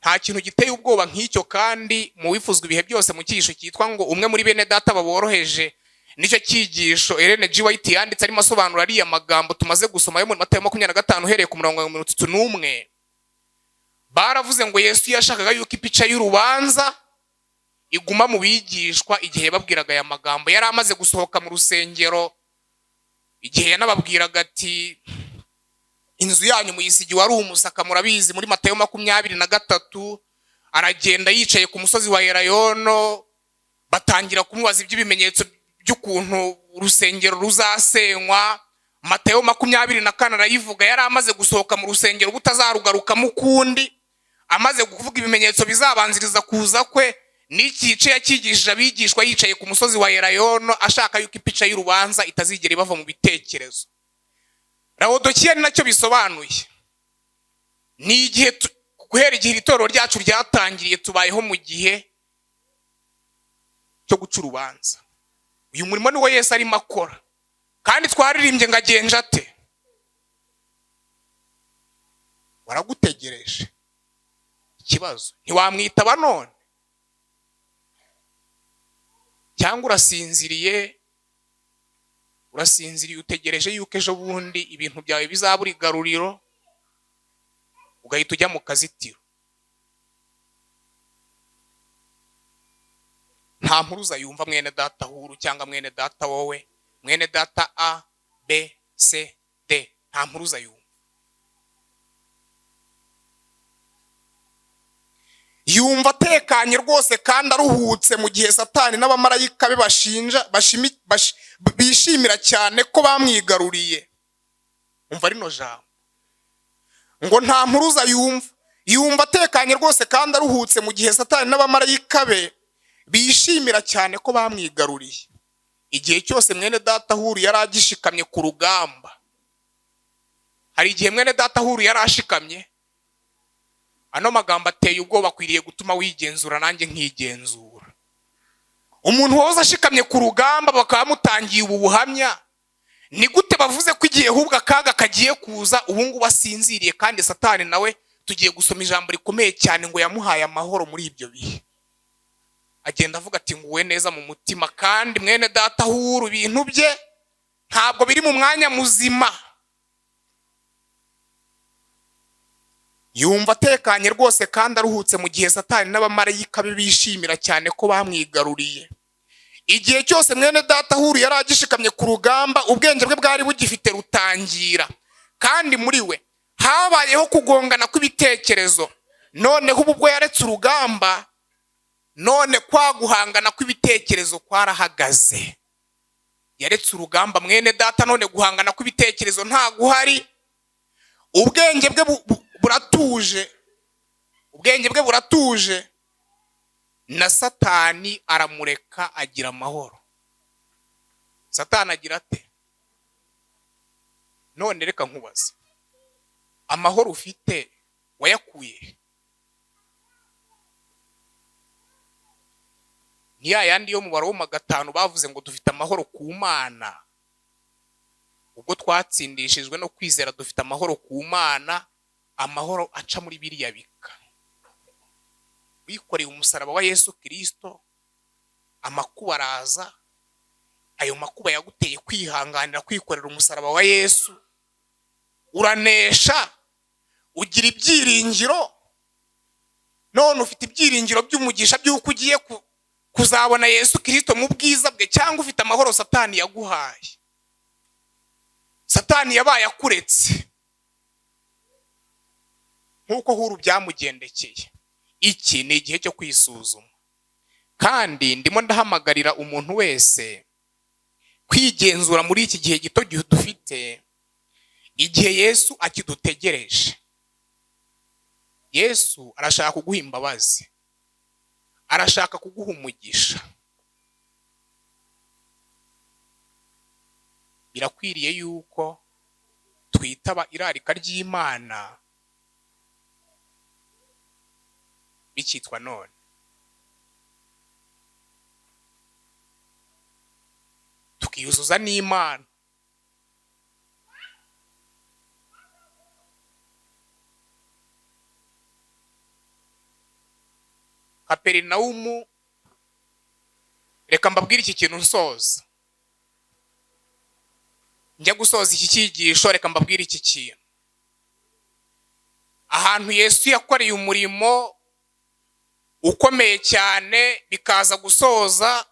Nta kintu giteye ubwoba nk'icyo. Kandi mu wifuzwa ibihe byose mu cyigisho cyitwa ngo umwe muri bene data baboroheje, nicyo cyigisho Ellen G. White yanditse arimo asobanura ariya magambo tumaze gusoma yo muri Matayo 25 uhereye ku murongo wa 31. Baravuze ngo Yesu yashakaga yuko ipica y'urubanza iguma mu bigishwa igihe yababwiraga aya magambo. Yari amaze gusohoka mu rusengero igihe yanababwiraga ati inzu yanyu muyisigiwe ari umusaka, murabizi, muri Matayo 23. Aragenda yicaye ku musozi wa Elayono, batangira kumubaza iby'ibimenyetso by'ukuntu urusengero ruzasenywa. Matayo 24 arayivuga, yari amaze gusohoka mu rusengero butazarugarukamo ukundi, amaze kuvuga ibimenyetso bizabanziriza kuza kwe. N'iki gice yakigishije abigishwa yicaye ku musozi wa Elayono, ashaka yuko ipica y'urubanza itazigera ibava mu bitekerezo. Lawodokiya ni nacyo bisobanuye. Ni igihe guhera igihe itorero ryacu ryatangiriye tubayeho mu gihe cyo guca urubanza. Uyu murimo niwo Yesu arimo akora, kandi twaririmbye ngo agenje ate? Waragutegereje. Ikibazo, ntiwamwitaba none cyangwa urasinziriye? Urasinziriye utegereje yuko ejo bundi ibintu byawe bizabura igaruriro, ugahita ujya mu kazitiro. Nta mpuruza yumva mwene data Huru cyangwa mwene data wowe, mwene data A, B, C, D, nta mpuruza yumva. Yumva atekanye rwose kandi aruhutse mu gihe Satani n'abamarayika be bashinja bishimira cyane ko bamwigaruriye. Umva rino jambo ngo nta mpuruza yumva. Yumva atekanye rwose kandi aruhutse mu gihe Satani n'abamarayika be bishimira cyane ko bamwigaruriye. Igihe cyose mwene data Huru yari agishikamye ku rugamba. Hari igihe mwene data Huru yari ashikamye. Ano magambo ateye ubwoba akwiriye gutuma wigenzura nanjye nkigenzura. Umuntu wahoze ashikamye ku rugamba bakaba bamutangiye ubu buhamya, ni gute bavuze ko igihe ahubwo akaga kagiye kuza ubu ngubu asinziriye? Kandi Satani nawe tugiye gusoma ijambo rikomeye cyane ngo yamuhaye amahoro muri ibyo bihe, agenda avuga ati nguwe neza mu mutima. Kandi mwene data ahura ibintu bye ntabwo biri mu mwanya muzima, yumva atekanye rwose kandi aruhutse, mu gihe Satani n'abamarayika be bishimira cyane ko bamwigaruriye. Igihe cyose mwene data ahura yari agishikamye ku rugamba, ubwenge bwe bwari bugifite rutangira, kandi muri we habayeho kugongana kw'ibitekerezo. Noneho ubu ubwo yaretse urugamba, none kwa guhangana kw'ibitekerezo kwarahagaze. Yaretse urugamba mwene data, none guhangana kw'ibitekerezo nta guhari. Ubwenge bwe buratuje, ubwenge bwe buratuje, na Satani aramureka agira amahoro. Satani agira ate? None reka nkubaze, amahoro ufite wayakuye? Ni ya yandi yo mu Baroma 5 bavuze ngo dufite amahoro ku Mana, ubwo twatsindishijwe no kwizera dufite amahoro ku Mana, amahoro aca muri biriya bika. Wikoreye umusaraba wa Yesu Kristo, amakuba araza, ayo makuba yaguteye kwihanganira kwikorera umusaraba wa Yesu, uranesha, ugira ibyiringiro. None ufite ibyiringiro by'umugisha by'uko ugiye kuzabona Yesu Kristo mu bwiza bwe, cyangwa ufite amahoro Satani yaguhaye? Satani yabaye akuretse nk'uko huru byamugendekeye. Iki ni igihe cyo kwisuzuma, kandi ndimo ndahamagarira umuntu wese kwigenzura muri iki gihe gito dufite, igihe Yesu akidutegereje. Yesu arashaka kuguha imbabazi, arashaka kuguha umugisha. Birakwiriye yuko twitaba irarika ry'Imana bikitwa none. Tukiyuzuza n'Imana. Kaperinawumu, reka mbabwire iki kintu nsoza. Njya gusoza iki cyigisho, reka mbabwire iki kintu. Ahantu Yesu yakoreye umurimo ukomeye cyane, bikaza gusoza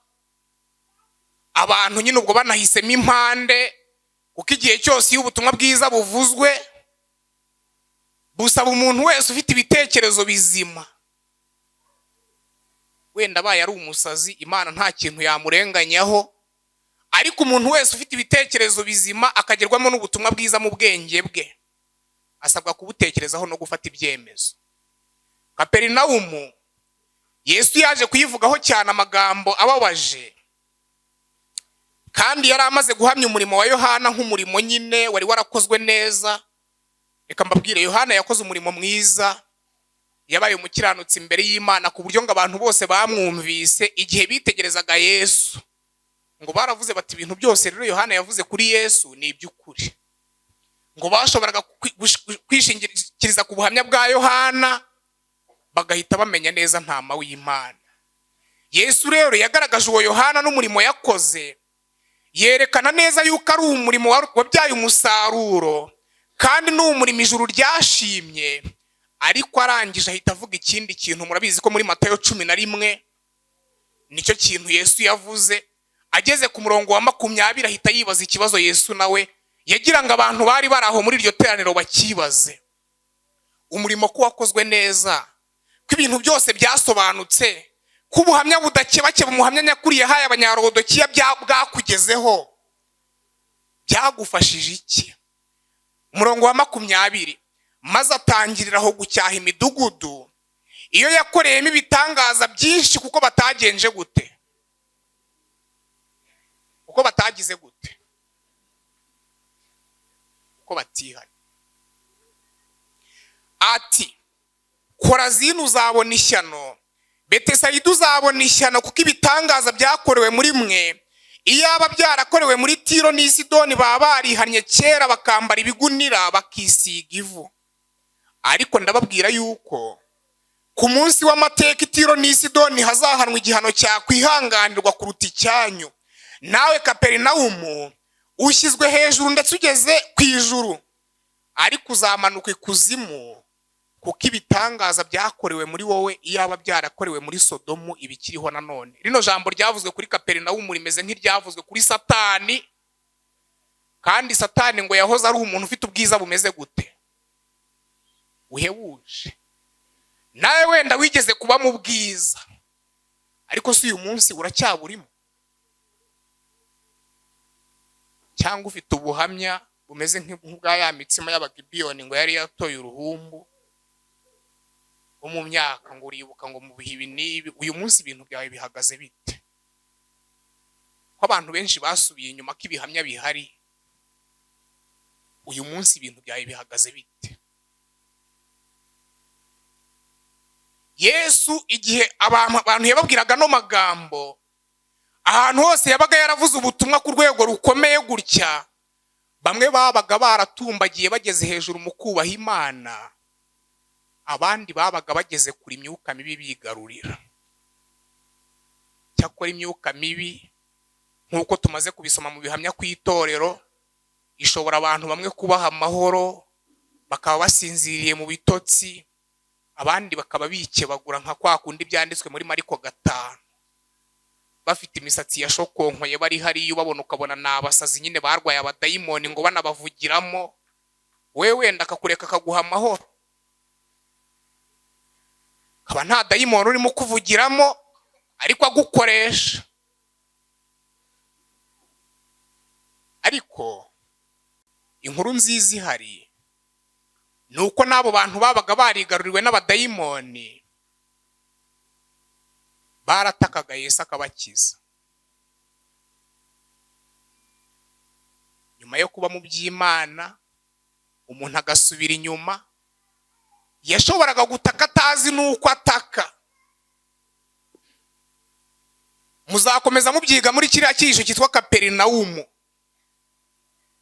abantu nyine ubwo banahisemo impande, kuko igihe cyose iyo ubutumwa bwiza buvuzwe busaba umuntu wese ufite ibitekerezo bizima. Wenda abaye ari umusazi, Imana nta kintu yamurenganyaho, ariko umuntu wese ufite ibitekerezo bizima akagerwamo n'ubutumwa bwiza mu bwenge bwe, asabwa kubutekerezaho no gufata ibyemezo. Kaperinawumu Yesu yaje kuyivugaho cyane amagambo ababaje, kandi yari amaze guhamya umurimo wa Yohana nk'umurimo nyine wari warakozwe neza. Reka mbabwire, Yohana yakoze umurimo mwiza, yabaye umukiranutsi imbere y'Imana, ku buryo ngo abantu bose bamwumvise igihe bitegerezaga Yesu, ngo baravuze bati ibintu byose rero Yohana yavuze kuri Yesu ni iby'ukuri. Ngo bashoboraga kwishingikiriza ku buhamya bwa Yohana bagahita bamenya neza ntama w'Imana. Yesu rero yagaragaje uwo Yohana n'umurimo yakoze, yerekana neza yuko ari umurimo wabyaye umusaruro, kandi ni umurimo ijuru ryashimye. Ariko arangije ahita avuga ikindi kintu. Murabizi ko muri Matayo 11 nicyo kintu Yesu yavuze. Ageze ku murongo wa 20 ahita yibaza ikibazo Yesu nawe yagira ngo abantu bari bari aho muri iryo teraniro bakibaze. Umurimo ko wakozwe neza, ko ibintu byose byasobanutse, ko ubuhamya budakebakeba umuhamya nyakuri yahaye abanyarodokiya bwakugezeho, byagufashije iki? Umurongo wa 20, maze atangirira aho gucyaha imidugudu iyo yakoreyemo ibitangaza byinshi, kuko batagenje gute? Kuko batagize gute? Kuko batihanye. Ati Korazini uzabona ishyano, Betesayida, uzabona ishyano, kuko ibitangaza byakorewe muri mwe, iyaba byarakorewe muri Tiro n'i Sidoni, baba barihannye kera, bakambara ibigunira, bakisiga ivu. Ariko ndababwira yuko ku munsi w'amateka i Tiro n'i Sidoni hazahanwa igihano cyakwihanganirwa kuruta icyanyu. Nawe Kaperinawumu, ushyizwe hejuru ndetse ugeze ku ijuru, ariko uzamanuka ikuzimu, kuko ibitangaza byakorewe muri wowe, iyaba byarakorewe muri Sodomu, ibikiriho nanone. Rino jambo ryavuzwe kuri Kaperinawumu rimeze nk'iryavuzwe kuri Satani, kandi Satani ngo yahoze ari umuntu ufite ubwiza bumeze gute? Buhebuje. Nawe wenda wigeze kuba mu bwiza, ariko si uyu munsi uracyaburimo, cyangwa ufite ubuhamya bumeze nk'ubwa ya mitsima y'Abagibiyoni ngo yari yatoye uruhumbu wo mu myaka, ngo uribuka ngo mu bihe ibi n'ibi. Uyu munsi ibintu byawe bihagaze bite? Ko abantu benshi basubiye inyuma, ko ibihamya bihari, uyu munsi ibintu byawe bihagaze bite? Yesu igihe abantu yababwiraga ano magambo, ahantu hose yabaga yaravuze ubutumwa ku rwego rukomeye gutya, bamwe babaga baratumbagiye bageze hejuru mu kubaha Imana, abandi babaga bageze kure imyuka mibi bigarurira. Cyakora imyuka mibi, nk'uko tumaze kubisoma mu bihamya ku itorero, ishobora abantu bamwe kubaha amahoro bakaba basinziriye mu bitotsi, abandi bakaba bikebagura nka kwa kundi byanditswe muri Mariko 5, bafite imisatsi yashokonkoye, bari hariya ubabona ukabona ni abasazi nyine barwaye abadayimoni, ngo banabavugiramo. We wenda akakureka akaguha amahoro, akaba nta dayimoni urimo kuvugiramo, ariko agukoresha. Ariko inkuru nziza ihari ni uko n'abo bantu babaga barigaruriwe n'abadayimoni baratakaga, Yesu akabakiza. Nyuma yo kuba mu by'Imana, umuntu agasubira inyuma, yashoboraga gutaka atazi n'uko ataka. Muzakomeza mubyiga muri kiriya cyigisho cyitwa Kaperinawumu.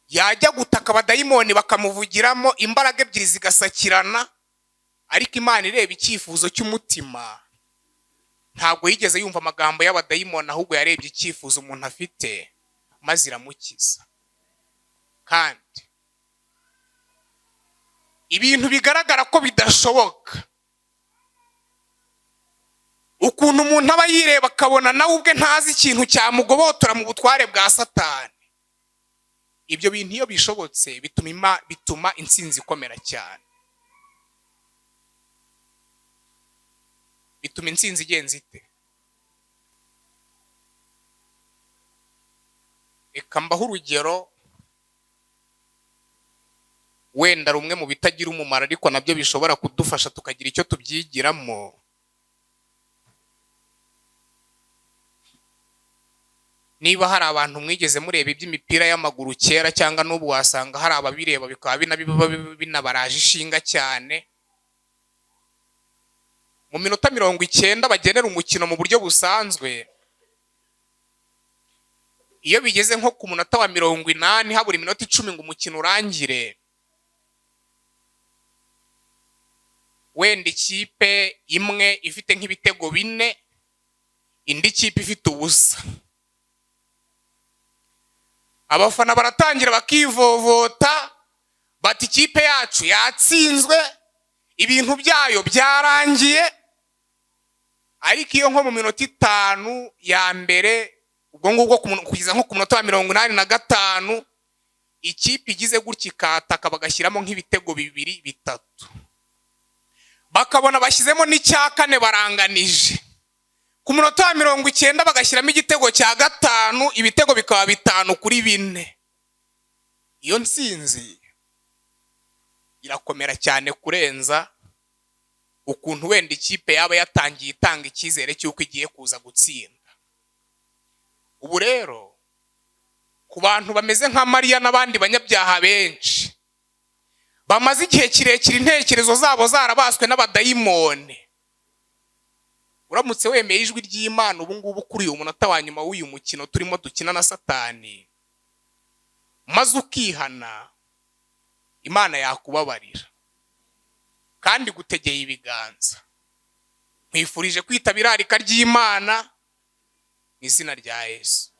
Yajya gutaka abadayimoni bakamuvugiramo, imbaraga ebyiri zigasakirana, ariko Imana ireba icyifuzo cy'umutima. Ntabwo yigeze yumva amagambo y'abadayimoni, ahubwo yarebye icyifuzo umuntu afite maze iramukiza. Kandi ibintu bigaragara ko bidashoboka, ukuntu umuntu aba yireba akabona nawe ubwe ntazi ikintu cyamugobotora mu butware bwa Satani, ibyo bintu iyo bishobotse bituma intsinzi ikomera cyane, bituma intsinzi igenza ite? Reka mbahe urugero wenda rumwe mu bitagira umumaro, ariko nabyo bishobora kudufasha tukagira icyo tubyigiramo. Niba hari abantu mwigeze mureba iby'imipira y'amaguru kera, cyangwa n'ubu wasanga hari ababireba bikaba binabaraje ishinga cyane, mu minota 90 bagenera umukino mu buryo busanzwe, iyo bigeze nko ku munota wa 80 habura iminota 10 ngo umukino urangire, wenda ikipe imwe ifite nk'ibitego 4, indi kipe ifite ubusa, abafana baratangira bakivovota bati ikipe yacu yatsinzwe, ibintu byayo byarangiye. Ariko iyo nko mu minota 5 ya mbere, ubwo ngubwo kugeza nko ku munota wa 85, ikipe igize gutya ikataka bagashyiramo nk'ibitego 2 3, bakabona bashyizemo n'icya 4 baranganije. Ku munota wa 90 bagashyiramo igitego cya 5, ibitego bikaba 5-4. Iyo ntsinzi irakomera cyane kurenza ukuntu wenda ikipe yaba yatangiye itanga icyizere cy'uko igiye kuza gutsinda. Ubu rero ku bantu bameze nka Mariya n'abandi banyabyaha benshi bamaze igihe kirekire intekerezo zabo zarabaswe n'abadayimoni, Uramutse wemeye ijwi ry'Imana ubu ngubu, kuri uyu munota wa nyuma w'uyu mukino turimo dukina na Satani, maze ukihana, Imana yakubabarira kandi gutegeye ibiganza. Nkwifurije kwitaba irarika ry'Imana mu izina rya Yesu.